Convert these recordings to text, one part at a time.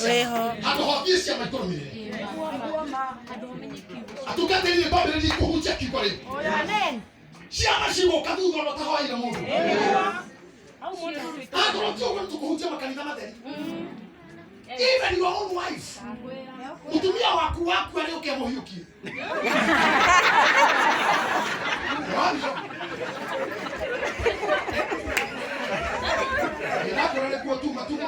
Ciama handũ ha ũthiĩ ciama ikũrũmĩrĩre. Atungatĩri nĩ kwambĩrĩria kũhunjia kiugo rĩu. Ciama cigũka thutha ona ũtahoeire mũndũ. Akorwo ti ũguo nĩtũkũhunjia makanitha matheri. Even your own wife, mũtumia waku waku arĩ ũke mũhiũkie. Ndĩrakwĩra nĩkuo tuma tuma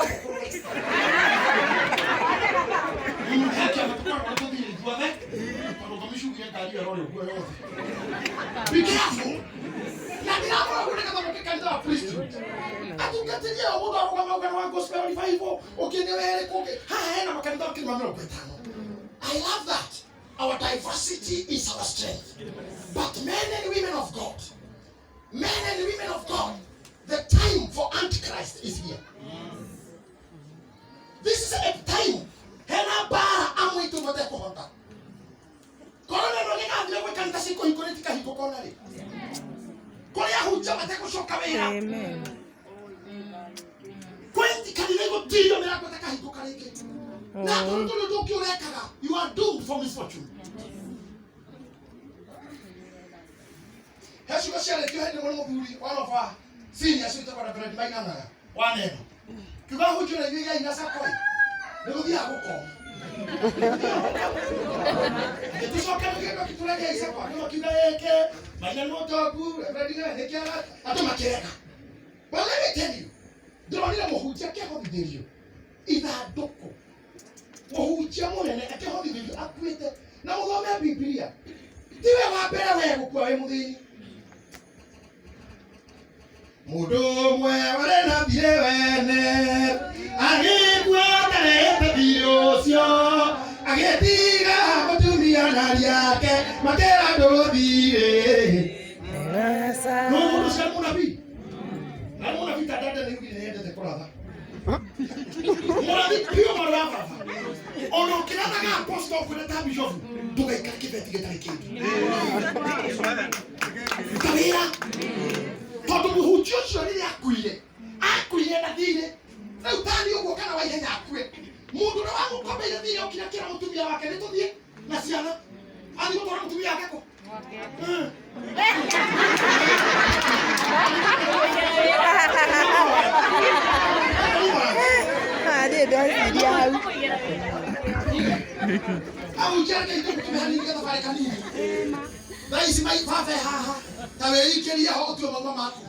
tũthiĩ ithuothe tondũ ngomicugire ngari ĩyo ĩrore ũguo yothe. Be careful. Na ndĩramwĩra ũguo nĩgetha mũke kanitha wa priesthood. Atungatĩri aya mũndũ arũgama ũgana wa gospel revival ũngĩ nĩ werĩ kũngĩ haha hena makanitha makĩria ma 50. I love that. Our diversity is our strength. But men and women of God, men and women of God, the time for Antichrist is here. This is a time. Hena bara amwe itũ matekũhota. Korona ĩno gĩgathira gwĩ kanitha cikũhingũrĩte ikahingũka ona rĩ. Kũrĩa ahunjia mategũcoka wĩra. Amen. Kwĩ kanitha igũtirio mĩrango ĩtakahingũka rĩngĩ. Na akorwo ndũrĩ ũndũ ũngĩ ũrekaga, you are doomed for misfortune. He ciugo ciarĩtio hĩndĩ ĩmwe nĩ mũthuri one of our seniors wĩtagwo Reverend Maina Ng'ang'a wa Neno. Kiuga hunjio na inyuĩ igai na cakoi nĩ gũthiaga gũkoma. Gĩtũcoka nĩ kĩndũ icakwa andũ makiuga ĩke Maina nĩ mũtongu, Reverend Ng'ang'a nĩ kĩara, andũ makĩrega. But let me tell you, ndĩronire mũhunjia akĩhorithĩrio ithandũkũ, mũhunjia mũnene akĩhorithĩrio akuĩte, na mũthome Bibilia, tiwe wa mbere we gũkua wĩ mũthĩni. Mũndũ ũmwe warĩ na thiirĩ wene agĩkua atarehete thiirĩ ũcio, agĩtiga mũtumia na ariake makĩra ndũthirĩ. No mũndũ ũcio nĩ mũnabii, na nĩ mũnabii ta ndande nĩ ugire nĩendete kũratha. Mũrathi biũ mwarĩ wa baba, ona ũkĩrathaga apostle ũkwĩra ta bishop ndũgaikare kĩbeti gĩtarĩ kĩndũ. Ruta wĩra, tondũ mũhunjia ũcio rĩrĩa akuire, akuire na thirĩ. Rĩu tani ũguo kana wa ihenya akue, mũndũ ũrĩa wamũkombeire thirĩ okire akĩra mũtumia wake nĩ tũthiĩ na ciana, athiĩ gũtwara mũtumia wake kũ? Niĩ ndeciria hau. Ahunjia reke ithuĩ tũtume hanini gathabarĩ kanini. Thaa ici mai baba e haha ta wĩikĩrie ho ũtue mauma maku.